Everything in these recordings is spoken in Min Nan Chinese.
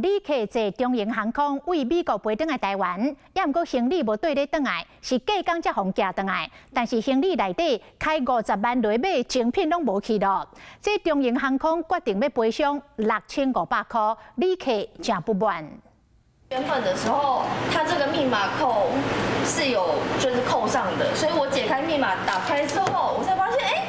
旅客坐長榮航空對美國飛轉來台灣，也毋過行李無綴咧轉來，是隔工才予寄轉來。但是行李內底開50萬來買精品攏無去囉。這長榮航空決定欲賠償6500箍，旅客誠不滿。原本的時候，它這個密碼扣是有就是扣上的，所以我解開密碼打開之後，我才發現，哎，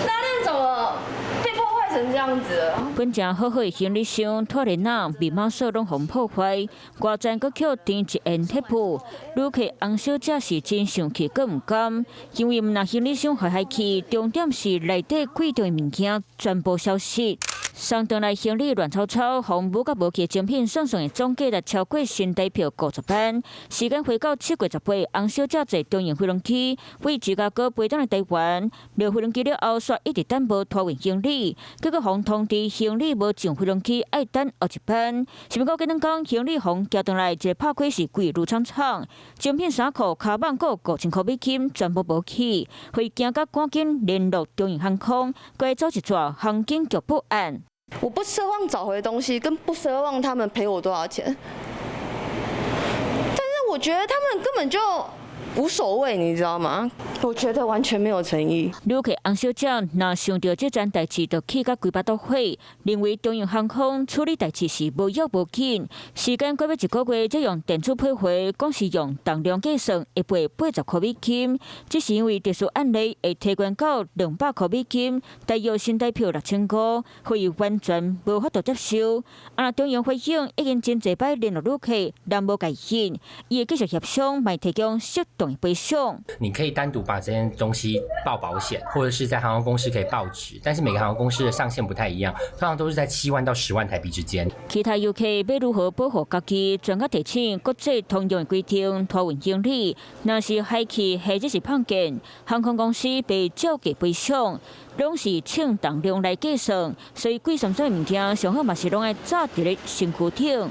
拉鏈怎麼被破壞成這樣子？本誠好好的行李箱，拖鏈仔、密碼鎖攏予破壞，外層閣予粘一緣鐵布。旅客洪小姐是真生氣，閣毋甘，因為毋但行李箱壞去，重點是內底貴重的物件全部消失。送轉來行李亂糟糟，予舞甲無去精品算算的總價值超過新台票50萬。時間回到7月18，洪小姐坐長榮飛行機對芝加哥飛轉來台灣，落飛機了後，煞一直等無托運行李，結果予通知行李無上飛行機，愛等後一班。想欲到隔兩工行李予寄轉來，一个拍開是規個攄蒼蒼，精品衫褲、跤蠓閣5000箍美金全部無去，予伊驚甲趕緊聯絡長榮航空，閣走一逝航警局報案。我不奢望找回東西，更不奢望他們賠我多少錢。但是我覺得他們根本就無所謂，你知道嗎？我覺得完全沒有誠意。旅客洪小姐若想著這件代誌，就氣甲規腹肚火，認為長榮航空處理代誌是無要無緊。時間過欲一個月，才用電子退回，講是用重量計算，會賠80箍美金。只是因為特殊案例會提懸到200箍美金，大約新台票6500，予伊完全無法度接受。啊，長榮回應已經真濟擺聯絡旅客，人無共應，伊會繼續協商，嘛提供適當的賠償。你可以單獨把這件東西報保險，或者是在航空公司可以報紙，但是每個航空公司的上限不太一樣，通常都是在7萬到10萬台幣之間。其他遊客欲如何保護家己？專家提醒，國際通用的規定，托運行李，若是害去或者是碰見，航空公司袂照價賠償，攏是稱重量來計算，所以貴參參的物件，上好嘛是攏愛紮佇咧身軀頂。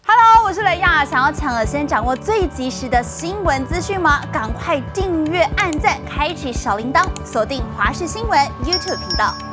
Hello，我是雷亞，想要搶先掌握最及時的新聞資訊嗎？趕快訂閱、按讚、開啟小鈴鐺，鎖定華視新聞 YouTube 頻道。